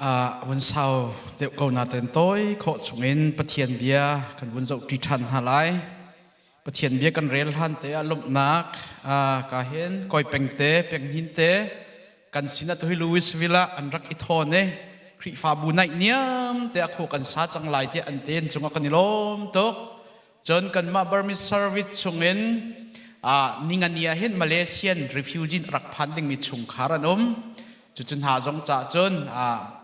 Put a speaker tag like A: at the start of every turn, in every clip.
A: Vun sau deuh ko nain tawi khawh chungin Pathian bia kan vun zohṭi ṭhan hna lai. Pathian bia kan rel hlan te ah lawmhnak ka hin kawi pengte penghnin te kan sinah tuhi Louisville ah an rak i thawn i Khrihfabu naih niam te a khu kan sa cang lai tiah an ten cungah kan i lawm tuk. Cun kanmah Burmese Service chungin ningani ah hin Malaysian refugee rak phan dingmi chungkhar an um. Cucu hna zong caah cun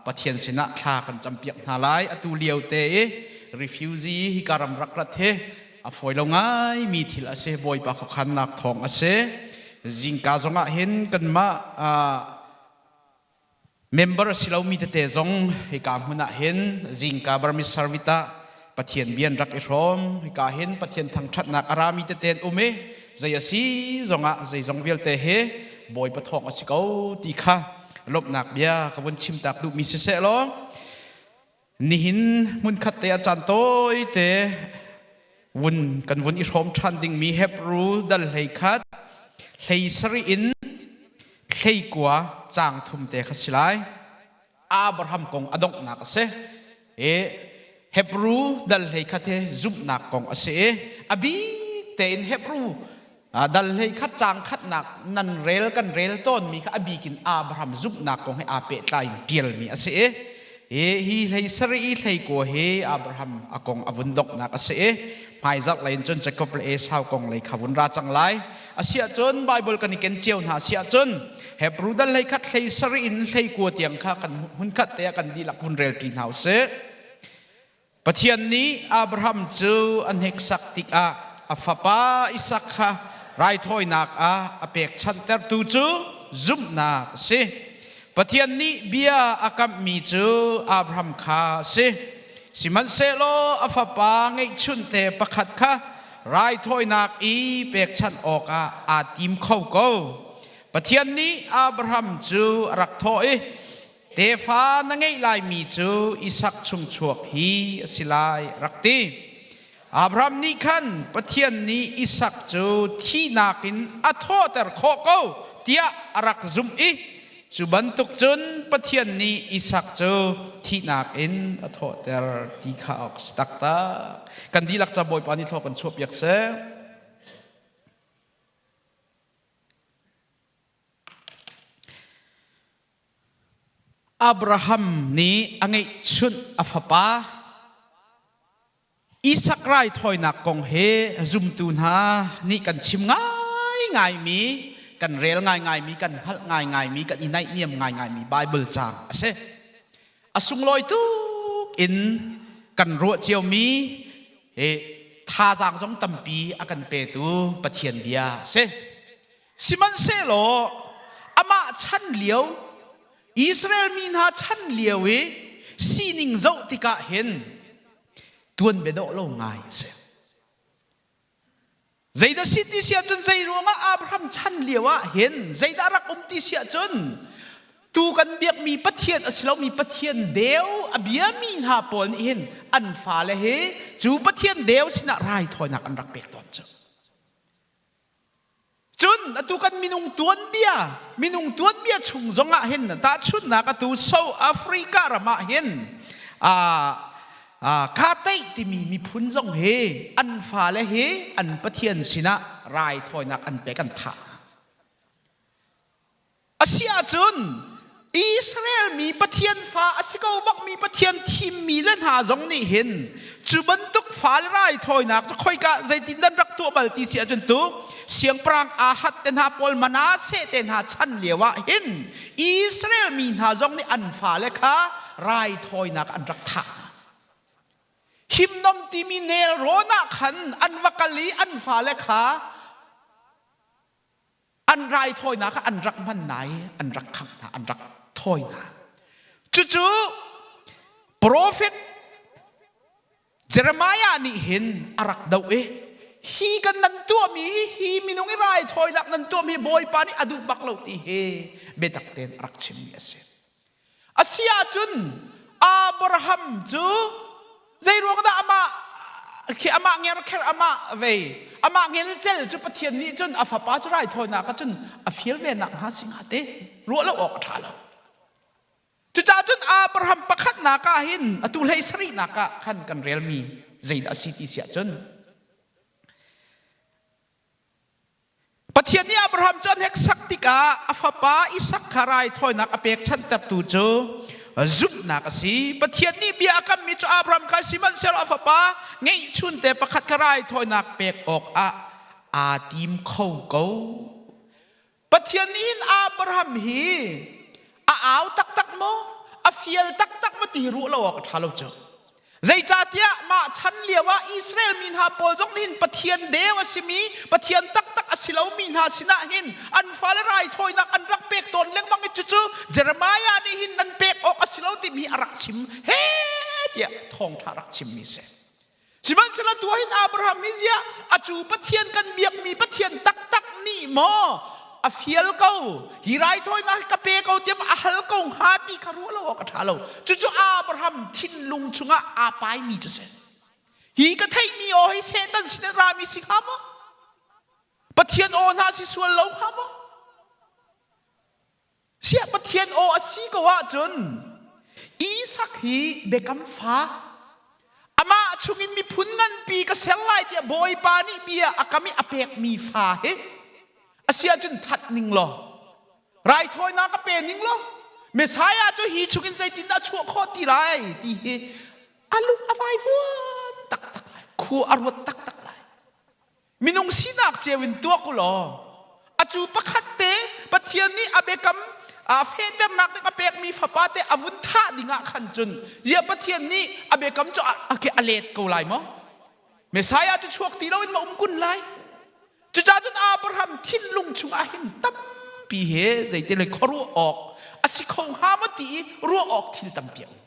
A: Pathian sinah thla kan campiak hna lai. Atu lio te i refugee hika ram rak rat hi a fawi lo ngaimi thil a si. Bawipa khuakhannak thawng a si. Zingka zongah hin kanmah Member a si lomi tete zong hika hmun ah hin zingka Burmese service ah Pathian bia an rak i hrawm. Hika hin Pathian thangṭhatnak a rami tete an um i zei a si zongah zeizong vialte hi Bawipa thawng a si ko ti kha lawmhnak bia ka vun chimtak duhmi siseh law nihin hmunkhat te ah caan tawite vun kan vun i hrawm ṭhan dingmi Hebrew dal 11 hlei sarih in 19 caang thum te kha si lai. Abraham kong a donghnak a si. I Hebrew dal 11 hi zumhnak kong a si i a bik tein Hebrew dal 11 caang khatnak nan rel kan rel tawnmi kha a bik in Abraham zumhnak kong he aa pehtlai in ṭialmi a si i hi 17 i 19 hi Abraham a kong a vun donghnak a si i hmaizarh lei in cun Jacob le Esau kong lei kha vun ra cang lai. Asiahcun Bible kan i ken cio hna siahcun Hebrew dal 11 17 in 19 tiang kha kan hmunkhat te ah kan dihlak vun rel ṭi hna usih. Pathian nih Abraham cu a hneksak tikah a fapa Isak kha raithawinak ah a pekchanhtertu cu zumhnak a si. Pathian nih bia a kamhmi cu Abraham kha a si. Sihmanhsehlaw a fapa ngeihchunte pakhat kha raithawinak i pekchanh awkah aa tim kho ko. Pathian nih Abraham cu a rak thawh i, Tefa na ngeih laimi cu Isak chungchuak hi a si lai, rak ti. Abraham nih khan Pathian nih Isak cu thihnak in a thawhter khawh ko tiah a rak zumh i cu bantuk cun Pathian nih Isak cu thihnak in a thawhter ti kha awk a si taktak. Kan dihlak ca Bawipa nih thlaw kan chuahpiak seh. Abraham nih a ngeihchunh a fapa Isak raithawinak kong hi zumtu hna nih kan chim ngaingaimi, kan rel ngaingaimi, kan hngalh ngaingaimi, kan i naihniam ngaingaimi Baibal caang a si. A sunglawi tuk in kan ruah ciomi thazaang zong tampi a kan petu Pathian bia a si. Sihmanhsehlaw amah chan lio Israel mi hna chan lio i sining zoh tikah hin tuanbia dawh lo ngai a si. Zeidah si ti si ahcun zei ruangah Abraham chan lio ah hin zeidah rak um ti si ahcun tu kan biakmi Pathian a si lomi Pathian deu a biami hna pawl nih hin an fale hi cu Pathian deu sinah raithawinak an rak pek tawn cu. Cun atu kan minung tuanbia, minung tuanbia chung zongah hin tahchunhnak atu South Africa ram ah hin Khateih timi miphun zong hi an fale hi an pathian sinah raithawinak an pek an thah. A si ahcun Israel mi Pathian fa a si ko bakmi Pathian thimmi le hna zong nih hin cu bantuk fale raithawinak cu khoika zeitin dan rak tuah bal ti si ahcun tu siangpahrang Ahad te hna pawl Manasseh te hna chan lio ah hin Israel mi hna zong nih an fale kha raithawinak an rak thah hna. Himnom timi nelrawn ah khan an va kal i an fale kha An raithawinak kha an rak hman hna i an rak khangh hna, an rak thawi hna. Cucu profet Jeremiah nih hin a rak doh i hi kan nan tuahmi hi hi minung i raithawinak nan tuahmi Bawipa nih a duh bak lo ti hi biatak tein a rak chimmi a si. A si ahcun Abraham cu zeiruang dah amah khi amah ngerkher amah vei amah ngelcel cu Pathian nih cun a fapa cu raithawinak ah cun a fial ve nak hnga si hnga te ruah lo awk a ṭha lo. Cucaah Cucaah cun Abraham pakhatnak ah hin atu hlei sarihnak ah khan kan relmi zeidah a si ti siah cun Pathian nih Abraham cu an heksak tikah a fapa Isak kha raithawinak a pekchanhtertu cu zumhnak a si. Pathian nih bia a kammi cu Abraham kha sihmanhsehlaw a fapa ngeihchunte pakhat kha raithawinak pek awkah aa tim kho ko. Pathian nih hin Abraham hi a au taktak maw? A fial taktak maw ti ruah lo awk a ṭha lo cu. Zeicahtiah mah chan lio ah Israel mi hna pawl zong nih hin Pathian deu a simi, Pathian taktak a si lomi hna sinah hin an fale raithawinak an rak pek tawn lengmang i cucu Jeremiah nih hin nan pek awk a si lo timi hi a rak chim he tiah thawngṭha rak chimmi a si. Sihmanhsehlaw tu hin Abraham hi ziah acu Pathian kan biakmi Pathian taktak nih maw a fial ko hi raithawinak hi ka pe ko tiah a hal ko hnga ti kha ruah lo awk a ṭha lo. Cucu Abraham thinlung chungah aa paimi cu si. Hi ka theihmi aw hi Satan sin in rami si hnga maw? Pathian aw hna si sual lo hnga maw? Siah Pathian aw a si ko ahcun Isak hi biakam fa amah chungin miphun nganpi ka ser lai tiah Bawipa nih bia a kam i a pekmi fa hi a si ahcun that ning law raithawinak ka pe ning law Messiah cu hi chungin zeitindah chuah khawh ti lai ti hi a lung a vaivuan taktak lai khua a ruat taktak lai Minung sinak cio in tuak u law acu pakhat te Pathian nih a biakam a fehternak ding a pekmi fapa te a vun thah ding ah khan cun ziah Pathian nih a biakam cu a ke a let ko lai maw? Messiah cu chuak ti loin ma um kun lai? Cucaah cun Abraham thinlung chungah hin tampi he zeiti le khuaruah awk a si kho hnga maw ti i ruah awk thil tampi a um.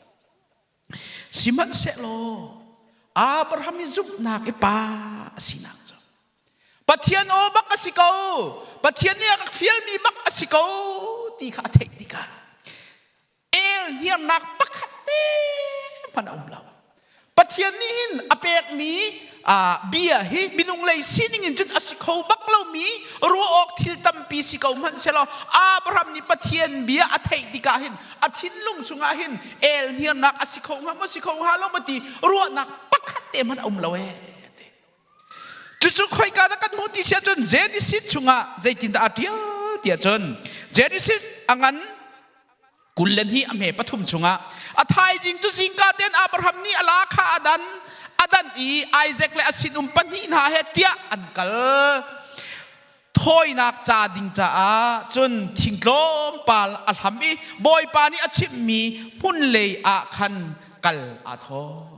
A: Sihmanhsehlaw Abraham i zumhnak i pa a sinak cu Pathian aw bak a si ko, Pathian nih a rak fialmi bak a si ko ti kha a theih tikah el hniarnak pakhat te hmanh a um lo. Pathian nih hin a pekmi bia hi minung lei sining in cun a si kho bak lomi ruah awk thil tampi si ko hmanh sehlaw Abraham nih Pathian bia a theih tikah hin a thinlung chungah hin el hniarnak a si kho hnga maw si kho hnga lo maw ti ruahnak pakhat te hmanh a um lo ee ti. Cucu khoika dah kan hmuh ti si ahcun Genesis chungah zeitindah aa ṭial ti ahcun Genesis a ngan 22 a hme pathum chungah a thaizing cu zingka tein Abraham nih a la kha a dan a dan i Isaac le a sinum pahnih hna he tiah an kal thawinak ca ding caah cun thing tlawmpal a hlam i Bawipa nih a chimhmi hmun lei ah khan kal aa thawh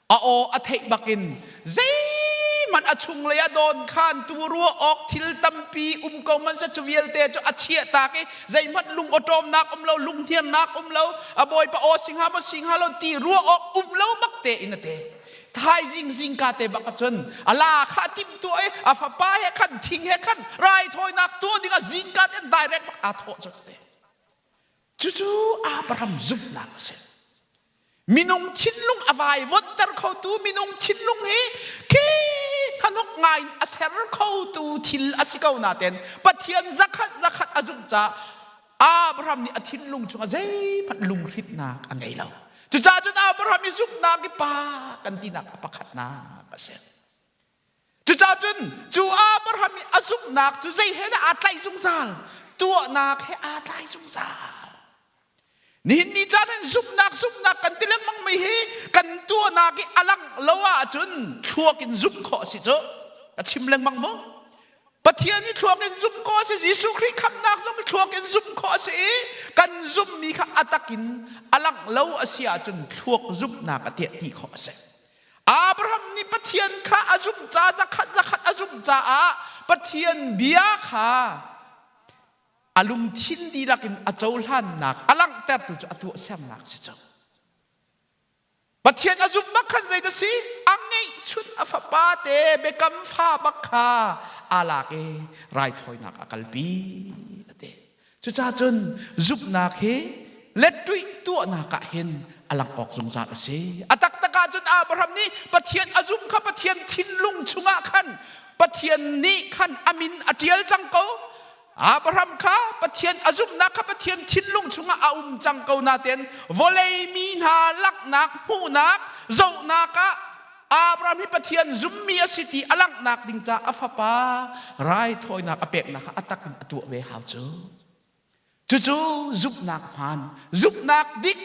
A: A aw a theih bakin zeihmanh a chunglei ah dawn khan tu ruah awk thil tampi um ko hmanh seh cu vialte cu a chiah tak i zeihmanh lung awṭawmnak um lo lunghniarnak um lo a bawipa aw si hnga maw si hnga lo ti ruah awk um lo bak te in a te thaizing zingka te bak ahcun a la kha a timhtuah i a fapa he khan thing he khan raithawinak tuah ding ah zingka te direct bak aa thawh cu te Cucu Abraham zumhnak a si. Minung thinlung a vaivuanhter khotu minung thinlung hi khi hnahnok ngai in a ser khotu thil a si ko naten Pathian zakhat zakhat a zumh caah Abraham nih a thinlung chungah zeihmanh lunghrinhnak a ngei lo. Cucaah cun Abraham i zumhnak i pa kan tinak a pakhatnak a si. Cucaah cun cu Abraham i a zumhnak cu zei he dah aa tlaih zungzal? Tuahnak he aa tlai zungzal. Nihin ni caan in zumhnak zumhnak kan ti lengmang mi hi kan tuahnak i a langh lo ahcun thluak in zumh khawh a si cu. Ka chim lengmang maw? Pathian i thluak in zumh khawh a si, Jesuh Khrih khamhnak zong i thluak in zumh khawh a si i kan zumhmi kha a tak in a langh lo a si ahcun thluak zumhnak a tiah ti khawh a si. Abraham nih Pathian kha a zumh ca zakhat zakhat a zumh caah Pathian bia kha a lungthin dihlak in a cohlannak a langhtertu cu a tuahsernak si cu. Pathian a zumh bak khan zeidah si? A ngeihchun a fapa te biakam fa bak kha aa lak i raithawinak a kalpi a ti. Cucaah cun zumhnak hi lettuih tuahnak ah hin a langh awk zungzal a si. A taktak ahcun Abraham nih Pathian a zumh kha Pathian thinlung chungah khan Pathian nih khan a min a ṭial cang ko. Abraham kha Pathian a zumhnak kha Pathian thinlung chungah a um cang ko nain vawlei mi hna langhnak hmuhnak zohnak ah Abraham hi Pathian zummi a si ti a langhnak ding caah a fapa raithawinak a peknak kha a tak in a tuah ve hau cu. Cucu zumhnak hmaan, zumhnak dik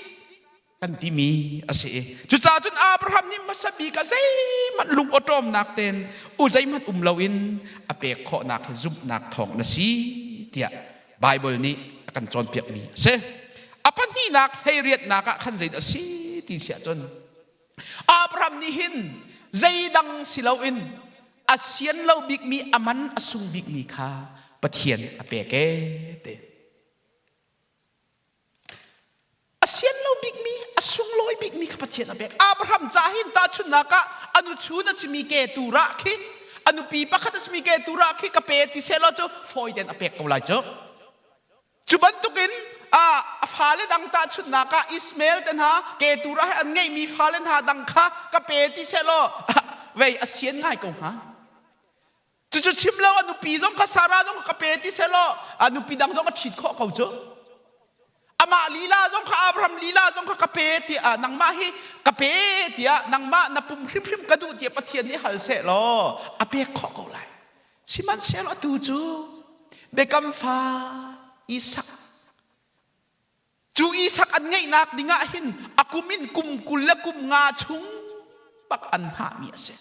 A: kan timi a si i cucaah cun Abraham nih hmasa bik ah zeihmanh lung awṭawmnak tein u zeihmanh um loin a pek khawhnak hi zumhnak thawng na si tiah Baibal nih a kan cawnpiakmi a si. A pahnihnak hleiriatnak ah khan zeidah a si ti si ahcun Abraham nih hin zeidang si loin a sian lo bikmi a man a sung bikmi kha Pathian a pek ee ti. A sian lo bikmi a sunglawi bikmi kha Pathian a pek. Abraham ca hin tahchunhnak ah a nuchun a simi Keturah khi a nupi pakhat a simi Keturah khi ka pe ti seh law cu fawi tein a pek ko lai cu. Cu bantukin a fale dang tahchunhnak ah Ishmael te hna Keturah he an ngeihmi fale hna dang kha ka pe ti seh law vei a sian ngai ko hnga. Cucu chim lo a nupi zong kha Sarah zong ka pe ti seh law a nupi dang zong a ṭhit khawh ko cu. Amah lila zong kha Abraham lila zong kha ka pe tiah nangmah hi ka pe tiah nangmah na pum hrimhrim ka duh tiah Pathian nih hal seh law a pek khawh ko lai. Sihmanhsehlaw atu cu biakam fa Isak cu Isak an ngeihnak dingah hin a kum in kum 20 le kum nga chung bak an hngahmi a si.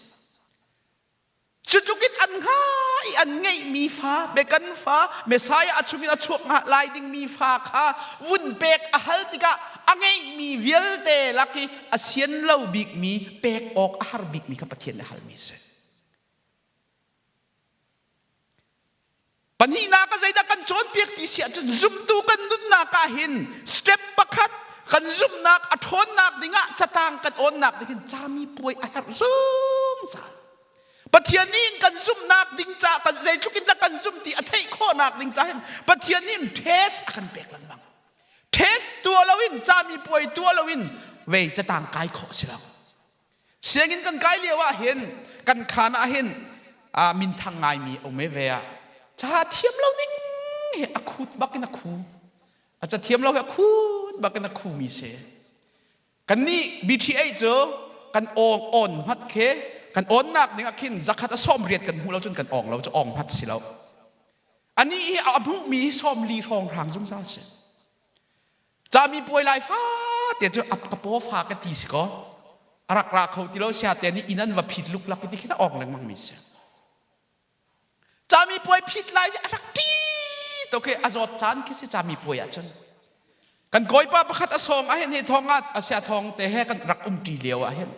A: Cu tluk in an hngah i an ngeihmi fa biakan fa Messiah a chungin a chuak lai dingmi fa kha vun pek a hal tikah a ngeihmi vialte lak i a sian lo bikmi pek awk a har bikmi kha Pathian nih a halmi a si. Pahnihnak ah zeidah kan cawnpiak ti si ahcun zumtu kan nunnak ah hin step pakhat kan zumhnak a ṭhawnnak dingah catang kan awnnak ding hin cami puai a herh zungzal. Pathian nih kan zumhnak ding ca kan zeitluk in dah kan zumh ti a theih khawhnak ding ca hin Pathian nih test a kan pek lengmang. Test tuah loin cami puai tuah loin vei catang kai khawh si lo. Sianginn kan kai lio ah hin kan khaan ah hin minthang ngaimi a um e ve ah ca thiam lo ning hi a khut bak in a khu a ca thiam lo hi a khut bak in a khu mi si kannih BTA cu kan awng on hmat khe kan awnnak ning ah khin zakhat a sawm riat kan hmu lo cun kan awng lo cu awng hmat si lo ani hi a hmuhmi hi sawm li hrawng hrang zungzal si Cami puai lai fate cu a ka paw fa ka ti si kaw a rak ra kho ti lo sia te nih inn an va phit luklak ti khi awng lengmang mi si. Cami puai phit lai a rak ti to khi a zawt caan khi si cami puai ahcun. Kan kawipa pakhat a sawng ah hin hi thong ah a sia thong te he kan rak um ṭi lio ah hin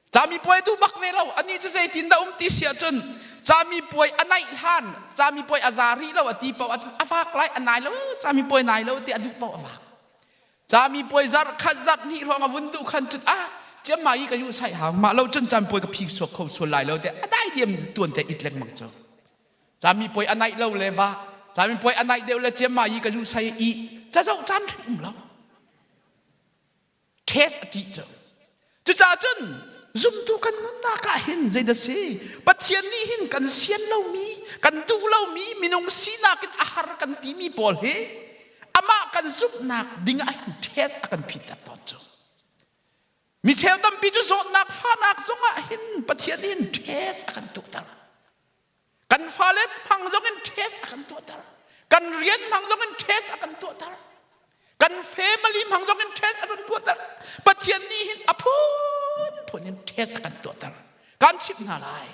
A: Cami puai duh bak ve lo. Anih cu zeitin dah um ti si ahcun cami puai a naih hlan, cami puai a za rih lo a ti paoh ahcun a vak lai, a nai lo, cami puai nai lo ti a duh paoh a vak. Cami puai zarh khat zarh hnih hrawng a vun duh khan cun ah ciammai i ka yuh sai hau mah lo cun cami puai ka phi suak kho sual lai lo te a dai diam tuan te it lengmang cu. Cami puai a naih lo le va, cami puai a naih deuh le ciammai i ka yuh sai i cazoh caan hrim um lo. Test a ṭih cu. Cucaah cun zumtu kan nunnak ah hin zeidah si? Pathian nih hin kan sian lomi, kan duh lomi minung sinak in a har kan timi pawl hi amah kan zumhnak ding ah hin test a kan phitter tawn cu. Mi cheu tampi cu zawtnak fahnak zongah hin Pathian nih hin test a kan tuahter. Kan fale hmang zong in test a kan tuahter. Kan rian hmang zong in test a kan tuahter. Kan family hmang zong in test a kan tuahter. Pathian nih hin a phunphun in test a kan tuahter. Kan chimh hna lai.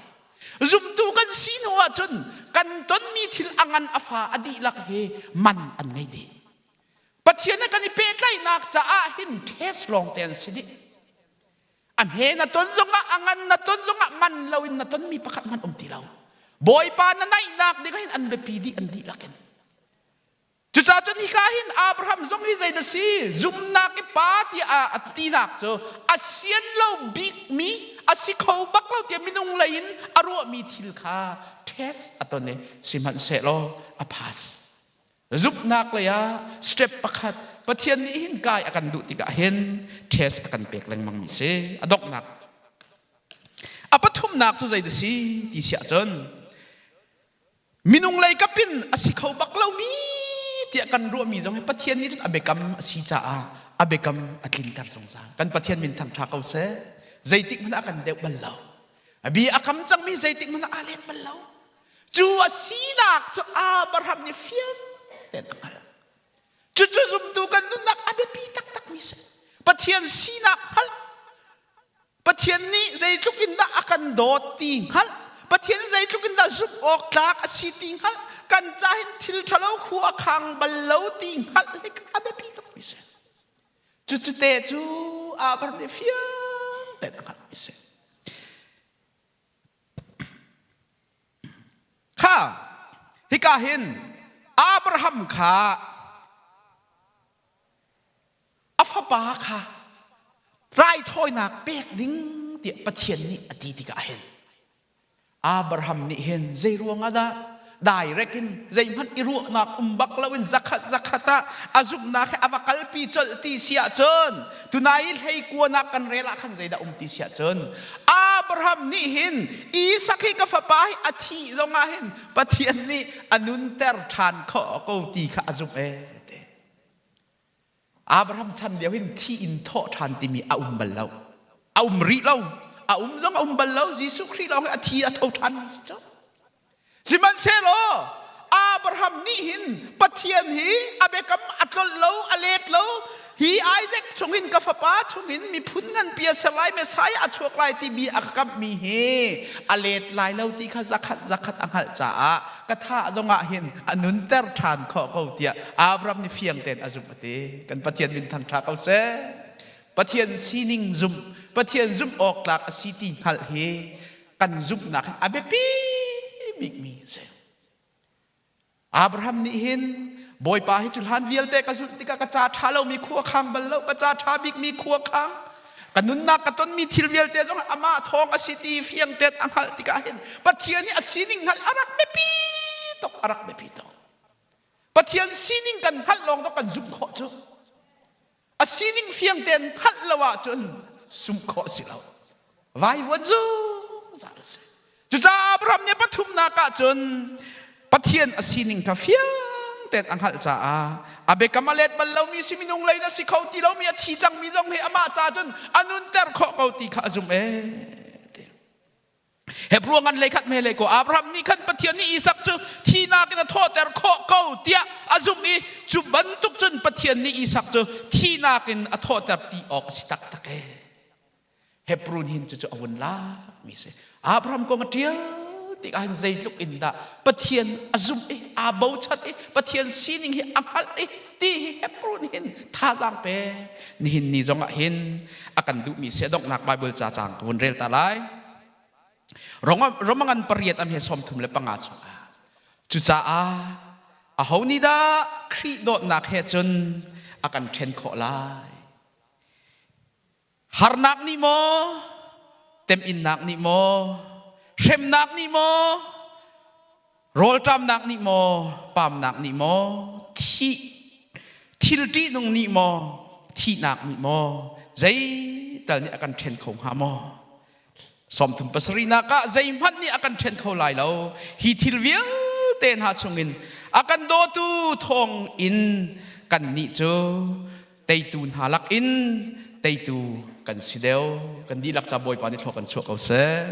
A: Zumtu kan si hnu ahcun kan tonmi thil a ngan a fa a dihlak hi man an ngei dih. Pathian he kan i pehtlaihnak caah hin test lawng te an si dih. A hme na ton zongah a ngan na ton zongah man loin na tonmi pakhat hmanh um ti lo. Bawipa na naihnak ding hin an biapi dih an dihlak in. Cucaah cun hika hin Abraham zong hi zei dah si zumnak i pa tiah a tinak cu a sian lo bikmi a si kho bak lo tiah minung lei in a ruahmi thil kha test a ton i sihmanhsehlaw a pass. Zumhnak lei ah step pakhat Pathian nih hin kai a kan duh tikah hin test a kan pek lengmang mi si. A donghnak. A pathumnak cu zei si ti si ahcun Minung lei kapin a si kho bak lomi tiah kan ruahmi zong hi Pathian nih cun a biakam a si caah a biakam a tlinter zungzal. Kan Pathian min thangṭha ko seh. Zeitik hmanh ah kan deuh bal lo. A bia a kam cangmi zeitik hmanh ah aa let bal lo. Cu a sinak cu Abraham nih fiang tein a hngalh. Cucu zumtu kan nunnak a biapi taktakmi si. Pathian sinak hngalh. Pathian nih zeitluk in dah a kan dawt ti hngalh. Pathian zeitluk in dah zumh awk tlak a si ti hngalh. Kan ca hin thil ṭhalo khu a khang bal lo ti hngalh hi a biapi tukmi si. Cucu te cu Abraham nih fiang tein a hngalhmi si. Kha hika hin Abraham kha a fapa kha raithawinak pek ding tiah Pathian nih a ti tikah hin Abraham nih hin zei ruangah dah direct in zeihmanh i ruahnak um bak loin zakhat zakhat ah a zumhnak he a va kalpi colh ti si ahcun tunai hlei kuanak kan rel ah khan zeidah um ti si ahcun Abraham nih hin Isak hi ka fapa hi a thih zongah hin Pathian nih a nunter ṭhan khawh ko ti kha a zumh ee ti. Abraham chan lio hin thi in thawh ṭhan timi a um bal lo. A um rih lo. A um zong a um bal lo. Jesuh Khrih lawng hi a thi a tho ṭhan si cu. Sihmanhsehlaw Abraham nih hin Pathian hi a biakam a tlolh lo, a let lo. Hi Isaac chungin ka fapa chungin miphun nganpi a ser lai, Messiah a chuak lai timi a kamhmi hi a let lai lo ti kha zakhat zakhat a hngalh caah ka thah zongah hin a nunter ṭhan khawh ko tiah Abraham nih fiang tein a zumh a ti. Kan Pathian min thangṭha ko seh. Pathian sining zumh, Pathian zumh awk tlak a si ti hngalh hi kan zumhnak hin a biapi bikmi a si. Abraham nih hin Bawipa hi cu hlan vialte ka zulh tikah ka ca ṭha lomi khua khang bal lo, ka ca ṭha bikmi khua khang ka nunnak ka tonmi thil vialte zong amah thawng a si ti fiang tein a hngalh tikah hin Pathian hi a sining hngalh a rak biapi tuk a rak biapi tuk Pathian sining kan hngalh lawng to kan zumh khawh cu a sining fiang tein hngalh lo ahcun sumh khawh si lo vaivuan zungzal a si cucaah Abraham nih pathumnak ahcun Pathian a sining kha fiang tein a hngalh caah a biakam a let bal lomi si minung lei na si kho ti lomi a thi cangmi zong hi amah ca cun a nunter khawh ko ti kha a zumh ee Hebrew ngan lei khat me lei ko Abraham nih khan Pathian nih Isak cu thihnak in a thawhter khawh ko tiah a zumh i cu bantuk cun Pathian nih Isak cu thihnak in a thawhter ti awk a si taktak ee. Hebrew hin cucu a vun lakmi si. Abraham kong a ṭial tikah hin zeitluk in dah Pathian a zumh i aa bochan i Pathian sining hi a hngalh i ti hi Hebrew nih hin thazaang pe nihin ni zongah hin a kan duhmi si a donghnak Bible ca caang ka vun rel ta lai. Romangan pariat am he 35 chungah cucaah aho nih dah Khrih dawtnak he cun a kan ṭhen khawh lai? Harnak nih maw, teminnak nih maw, hremnak nih maw, rawlṭamnak nih maw, pamnak nih maw, thih thil ṭihnung nih maw, thihnak nih maw, zeital nih a kan ṭhen kho hnga maw? 37 nak ah zeihmanh nih a kan ṭhen kho lai lo. Hi thil vialte hna chungin a kan dawtu thawng in kannih cu teitu hna lakin teitu kan si deuh. Kan dihlak ca Bawipa nih thlua kan chuah ko seh.